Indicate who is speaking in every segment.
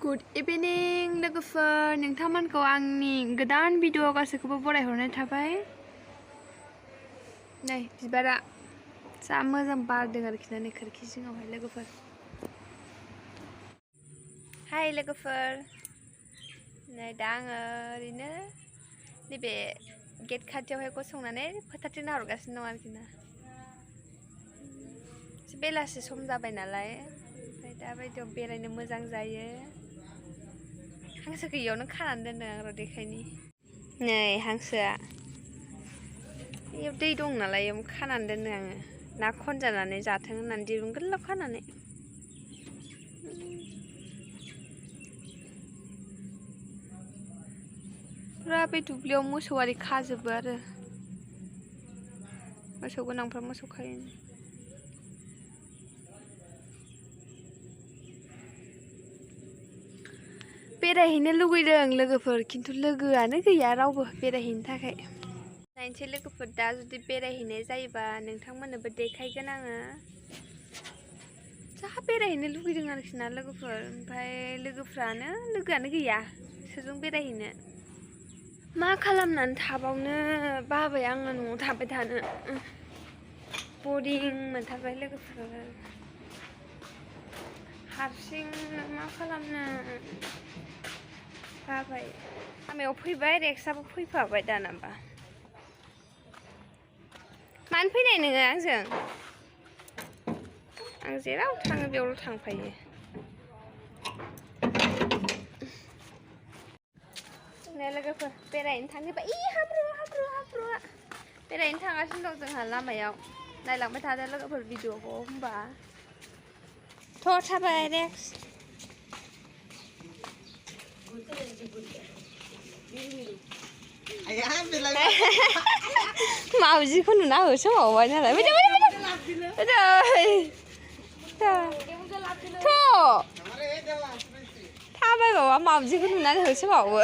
Speaker 1: Good evening लोगोफोर नोंथांमोनखौ आंनि गोदान भिडिअ गासैखौबो बरायहरनाय थाबाय। नै बिबारा जा मोजां बारदों आरोखि ना नै खोरखि जिङावहाय लोगोफोर। हाय लोगोफोर नै दा आङो ओरैनो नैबे गेट खाथियावहाय गसंनानै फोथारथिं नाहरगासिनो दं आरोखि ना। बेलासि सम जाबाय नालाय ओमफ्राय दा बायदियाव बेरायनो मोजां जायो। हांसोखौ इयावनो खानानै दोनदों आं र' देखायनि। नै हांसोआ बेयाव दै दं नालाय इयाव खानानै दोनदों आङो ना खनजानानै जाथों होननानै दिरुं गोलाव खानानै। फुरा बे दुब्लियाव मोसौ आरि खाजोबो आरो मोसौ गोनांफ्रा मोसौ खायो। बेरायहैनो लुगैदों लोगोफोर खिन्थु लोगोआनो गैया रावबो बेरायहैनो थाखाय। नायनोसै लोगोफोर दा जुदि बेरायहैनाय जायोबा नोंथांमोननोबो देखायगोन आङो। जा बेरायहैनो लुगैदों आरोखि ना लोगोफोर ओमफ्राय लोगोआनो गैया सोरजों बेरायहैनो। मा खालामनानै थाबावनो बाबाय आङो न'आव थाबाय थानो बरिं मोनथारबाय लोगोफोर। हारसिं मा खालामनो बाबाय। लामायाव फैबाय रेक्साबो फैफाबाय दानाबा। मानो फैनाय नोङो आंजों? आं जेराव थाङो बेयावल' थांफायो। नै लोगोफोर बेरायनो थाङोबा हाब्रुआ बेरायनो थांगासिनो दं जोंहा लामायाव। नायलांबाय थादो लोगोफोर भिडिअखौ होमबा। थ' थाबाय रेक्स। मावजिखौ नुना होसोबावबाय नालाय थाबायबावा मावजिखौ नुनानै होसोबावो।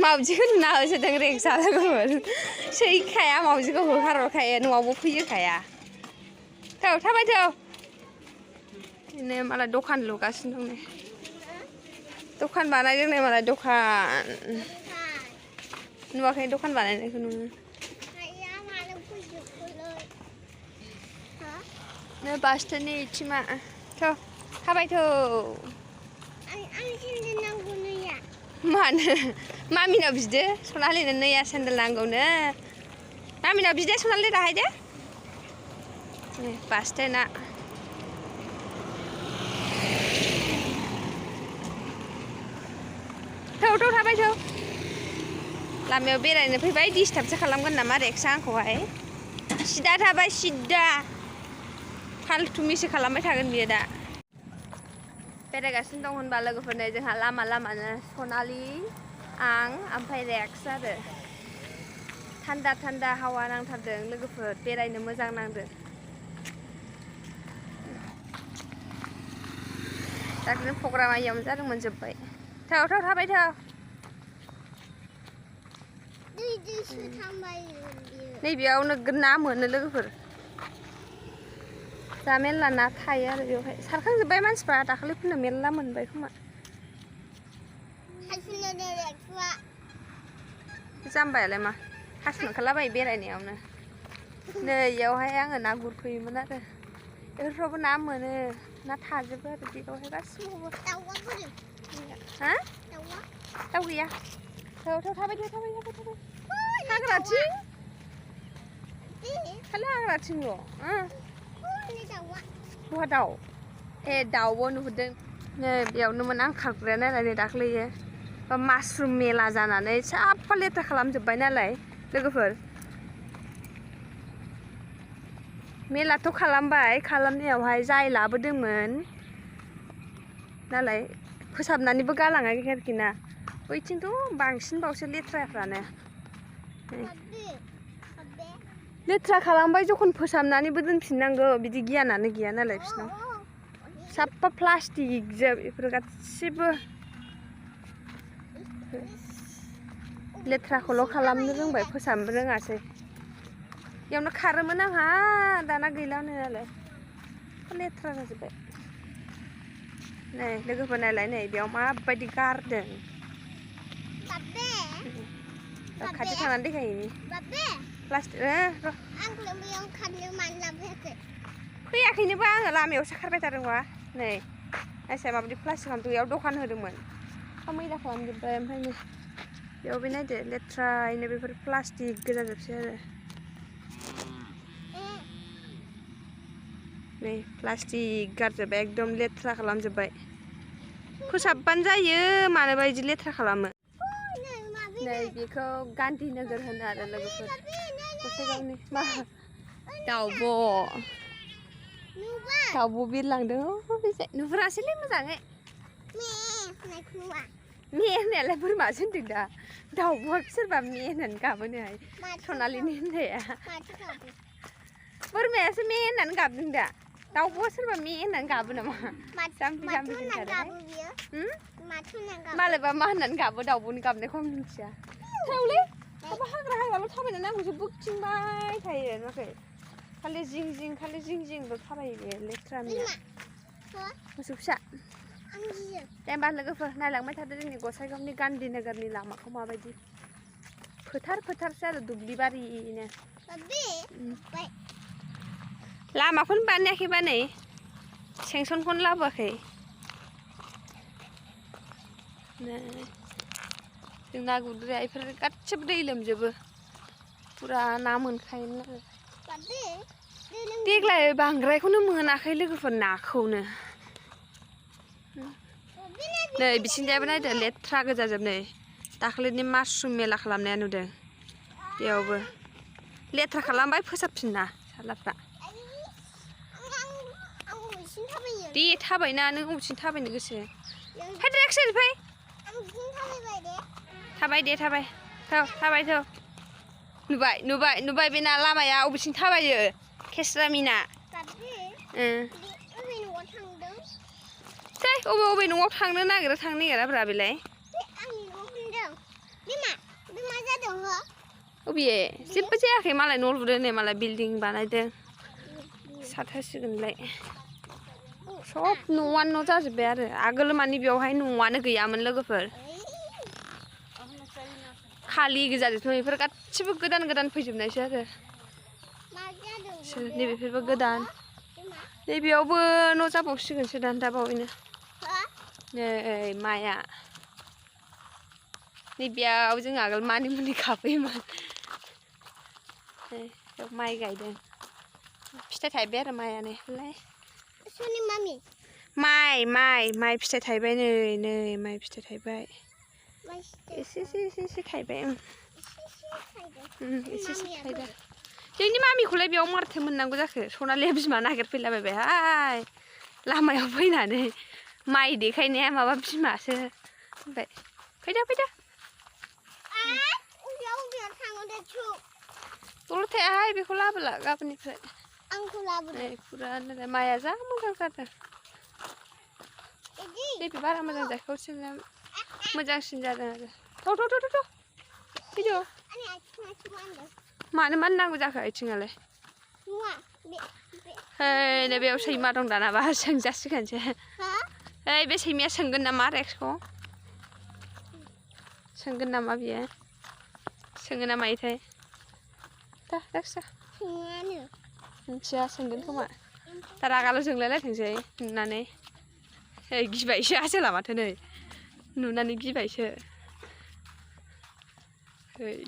Speaker 1: मावजिखौ नुना होसोदों रेक्सआ लोगोफोर। सैखाया मावजिखौ होखारहरखायो न'आवबो फैयोखाया। थाबाय थौ। बिदिनो मालाय दखान लुगासिनो दं नै। दखान बानायदों नै मालाय दखान। नुवाखै दखान बानायनायखौ नोङो? नै बास स्टेन्डनि इथिंमा थौ थाबाय थौ। मानो मामिनाव बिदो सनालिनो नैया सेन्देल नांगौनो। मामिनाव बिदो सनालि दाहायदो। नै बास स्टेन्डआ। थौ थाबाय थौ। लामायाव बेरायनो फैबाय डिस्टार्बसो खालामगोन नामा रेक्सआ आंखौहाय। सिदा थाबाय सिदा फाल्थुमिसो खालामबाय थागोन बियो दा। बेरायगासिनो दं होनबा लोगोफोर नै जोंहा लामानो सनालि आं ओमफ्राय रेक्स आरो। थान्दा हावा नांथारदों लोगोफोर बेरायनो मोजां नांदों। दाख्लैनो प्रग्रामा इयावनो जादोंमोन जोब्बाय। थौ थाबाय थौ। नैबेयाव नोगोद ना मोनो लोगोफोर। जा मेरला ना थायो आरो बेवहाय सारखांजोब्बाय मानसिफ्रा दाखालिफोरनो मेरला मोनबाय खोमा। जाम्बायालाय मा थास मोनखालाबायो बेरायनायावनो। नै इयावहाय आङो ना गुरफैयोमोन आरो बेफोरफ्रावबो ना मोनो ना थाजोबो आरो बेयावहाय गासिबावबो। हा? दाउ गैया। थौ थाबाय हाग्राथिं खालि हाग्राथिंल'। बहा दाउ? ए दाउबो नुहुरदों। नै बेयावनोमोन आं खारग्राया नालाय नै दाख्लैयो मासरुम मेला जानानै साफा लेथ्रा खालामजोब्बाय नालाय लोगोफोर। मेलाथ' खालामबाय खालामनायावहाय जाय लाबोदोंमोन नालाय फोसाबनानैबो गालाङाखै आरोखि ना। बैथिंथ' बांसिनबावसो लेथ्राफ्रानो। लेथ्रा खालामबाय जखन फोसाबनानैबो दोनफिननांगौ बिदि गियानानो गैया नालाय बिसोरनाव। साफा प्लास्टिक जोब बेफोर गासिबो। लेथ्राखौल' खालामनो रोंबाय फोसाबनो रोङासै। इयावनो खारोमोन आंहा दाना गैलानो नालाय लेथ्रा जाजोब्बाय। नै लोगोफोर नायलाय नै बेयाव माबायदि गारदों
Speaker 2: बाबे
Speaker 1: खाथि थांनानै देखायहैनि
Speaker 2: बाबे
Speaker 1: प्लास्टिक
Speaker 2: आंखौलाय बेयाव खारनो मानो लाबोयाखै
Speaker 1: फैयाखैनोबा आङो लामायावसो खारबाय थादोंबा नै नायसाय माबायदि प्लास्टिक खालामदों बेयाव दखान होदोंमोन मैला खालामजोब्बाय ओमफ्राय नै बेयाव बे नायदो लेथ्रायैनो बेफोर प्लास्टिक गोजा जोबसै आरो नै प्लास्टिक गारजोब्बाय एकदम लेथ्रा खालामजोब्बाय फोसाबबानो जायो मानोबा बिदि लेथ्रा खालामो नै बेखौ गान्धी नोगोर होनो आरो लोगोफोर गसाइगावनि मा दाउब' बिरलांदों नुफेरासैलै मोजाङै मे होननायालाय बोरमासो होनदों दा दाउब'आ सोरबा मे होननानै गाबोनोहाय सनालिनि होननाया बोरमायासो मे होननानै गाबदों दा दाउब'आ सोरबा मे होननानै गाबो नामा जाम्बि जाम्बि होनथारो मालायबा मा होननानै गाबो दाउब'नि गाबनायखौ आं मिथिया थावलै माबा हाग्रा हाग्राल' थाबायनो नांगौसो बोखथिंबाय थायो नुवाखै खालि जिं जिंल' थाबायो बे लेथ्रानिया मोसौ फिसा दे होमबा लोगोफोर नायलांबाय थादो जोंनि गसाइगावनि गान्धी नोगोरनि लामाखौ माबायदि फोथारसो आरो दुब्लिबारिनो लामाखौनो बानायाखैबा नै सेंसनखौनो लाबोआखै जों ना गुरग्राया बेफोर गासिबो दै लोमजोबो फुरा ना मोनखायोमोन आरो देग्लाय बांद्रायखौनो मोनाखै लोगोफोर नाखौनो नै बिसिनिजायबो नायदो लेथ्रा गोजाजोब नै दाखालिनि मासरुम मेला खालामनाया नुदों बेयावबो लेथ्रा खालामबाय फोसाबफिना सालाफ्रा दे थाबायना नों अबेथिं थाबायनो गोसो फै द्रेक्सिन फै थाबाय दे थाबाय नुबाय बे ना लामाया अबेथिं थाबायो केस्रामिना अबे न'आव थांनो नागिराब्रा बेलाय अबे जेबो जायाखै मालाय न' लुदों नै मालाय बिल्डिं बानायदों साथासिगोनलाय सब न'आनो न' जाजोब्बाय आरो आगोल मानि बेयावहाय न'आनो गैयामोन लोगोफोर खालि गोजाजोबथ' बेफोर गासिबो गोदान फैजोबनायसो आरो नैबेफोरबो गोदान नैबेयावबो न' जाबावसिगोनसो दा बावैनो नै माइआ नैबेयाव जों आगोल मानिमुनि खाफैयोमोन माइ गायदों फिथाइ थायबाय आरो माइआनो माइ फिथाइ थायबाय नै माइ फिथाइ थायबाय एसे थायबाय एसे थायदों जोंनि मामिखौलाय बेयाव मारैथो मोननांगौ जाखो सनालिया बिमा नागिरफैलाबायबायहाय लामायाव फैनानै माइ देखायनाया माबा बिमासो होनबाय फैदो दलद थायाहाय बेखौ लाबोला गाबोननिफ्राय फुरा माइआ जा मोजां जादों नैबे बारा मोजां जायाखै मोजांसिन जादों आरो थाव फैदो मानो नांगौ जाखो आथिङालाय नै बेयाव सैमा दं दानाबा सोंजासिगोनसो बे सैमाया सोंगोन नामा रेक्सखौ सोंगोन नामा बियो सोङो ना मायोथाय दा रेक्सआ मिथिया सोंगोन खोमा दा रागाल' जोंलायलायथोंसै नुनानै गिबायसो आसोला माथो नै नुनानै गिबायसो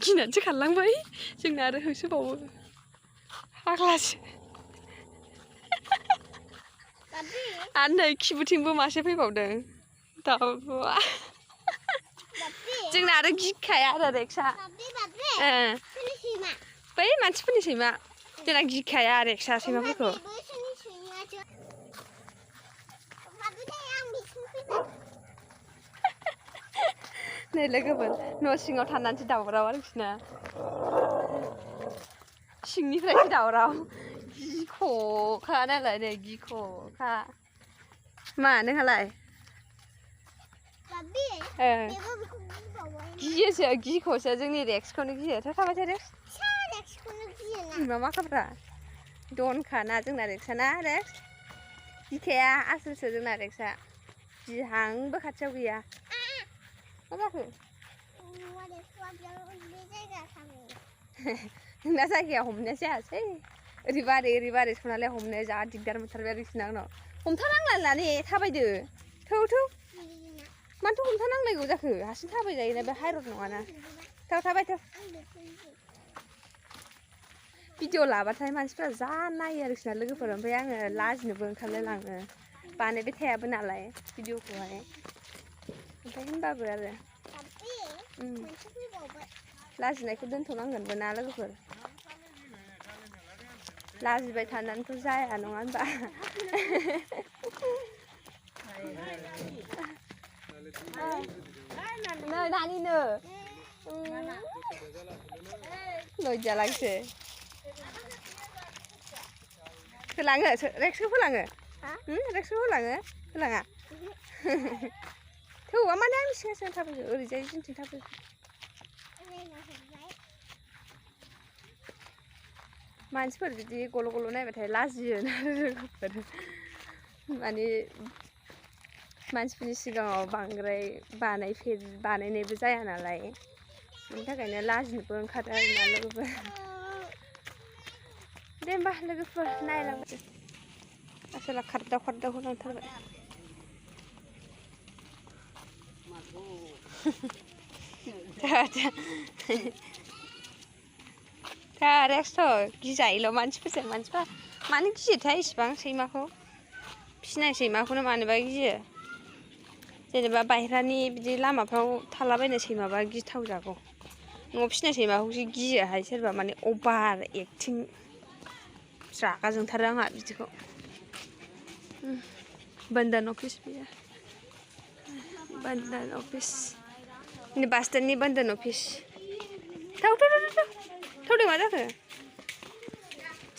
Speaker 1: गिनानैसो खारलांबाय जोंना आरो होसोबावो फाग्लासो आरो नै खिबुथिंबो मासे फैबावदों दाउब'आ जोंना आरो गिखाया आरो रेक्सआ बै मानसिफोरनि सैमा जोंना गिखाया रेक्सआ सैमाफोरखौ नै लोगोफोर न' सिङाव थानानैसो दावराव आरोखिना सिंनिफ्रायसो दावराव गिख'खा नालाय नै गिख'खा मा नोंहालाय गियोसो गिख'सो जोंनि रेक्सखौनो गियो थाबाय थादो मा खाब्रा दनखा ना जोंना रेक्सआ ना रेक्स गिखाया आसलसो जोंना रेक्सआ जिहांबो खाथियाव गैया मा जाखो नोंना जायगाया हमनाया जायासै ओरै बारै सनालाय हमनाया जा दिगदार मोनथारबाय आरो बिसोरना आंनाव हमथानांला ने थाबायदो थौ मानोथ' हमथानांलायगौ जाखो हारसिं थाबायजायोना बे हाइरड नङाना थाबाय भिडिअ लाबाथाय मानसिफ्रा जा नायो आरो बिसोरना लोगोफोर ओमफ्राय आङो लाजिनोबो ओंखारलायलाङो बानायबाय थायाबो नालाय भिडिअखौहाय ओमफ्राय होनबाबो आरो लाजिनायखौ दोनथ'नांगोनबो ना लोगोफोर लाजिबाय थानानैथ' जाया नङा होनबा नै नानिनो लज्जालांसो होलाङो रेक्सखौ होलाङो रेक्सखौ होलाङा थौआ माने आंनि सिगां सिगां थाबायो ओरैजाय जोंथिं थाबायो मानसिफोर बिदि गल' गल' नायबाथाय लाजियो लोगोफोर माने मानसिफोरनि सिगाङाव बांद्राय बानायनायबो जाया नालाय बेनि थाखायनो लाजिनोबो ओंखारो आरोना लोगोफोर दे होमबा लोगोफोर नायलांदो आसोला खारदाव होलांथारबाय रेक्सथ' गिजायोल' मानसिफ्रा मानो गियोथाय इसिबां सैमाखौ फिसिनाय सैमाखौनो मानोबा गियो जेनेबा बायह्रानि बिदि लामाफ्राव थालाबायनाय सैमाबा गिथावजागौ न'आव फिसिनाय सैमाखौसो गियोहाय सोरबा माने अभार एक्टिं रागा जोंथारो आंहा बिदिखौ बन्दन अफिस बियो बन्दन अफिस बास स्टेन्डनि बन्दन अफिस थौ दे मा जाखो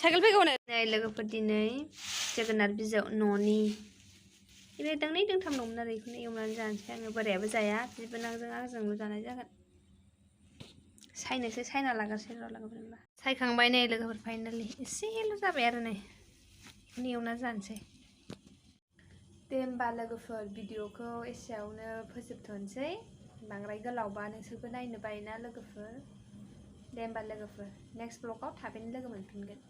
Speaker 1: साइकेल फैगौनो नै लोगोफोर दिनै जोगोनार बिजौ न'नि बे दोंनै दोंथाम दंमोन आरो बेखौनो एवनानै जानोसै आङो बोरायाबो जाया बिबोनांजों आंजोंल' जानाय जागोन सायना लागासै र' लोगोफोर होनबा सायखांबाय नै लोगोफोर फाइनालि एसेल' जाबाय आरो नै बेखौनो एवनानै जानोसै दे होमबा लोगोफोर भिडिअखौ एसेयावनो फोजोबथ'नोसै बांद्राय गोलावबा नोंसोरबो नायनो बायोना लोगोफोर दे होमबा लोगोफोर नेक्स्ट ब्लगाव थाबैनो लोगो मोनफिनगोन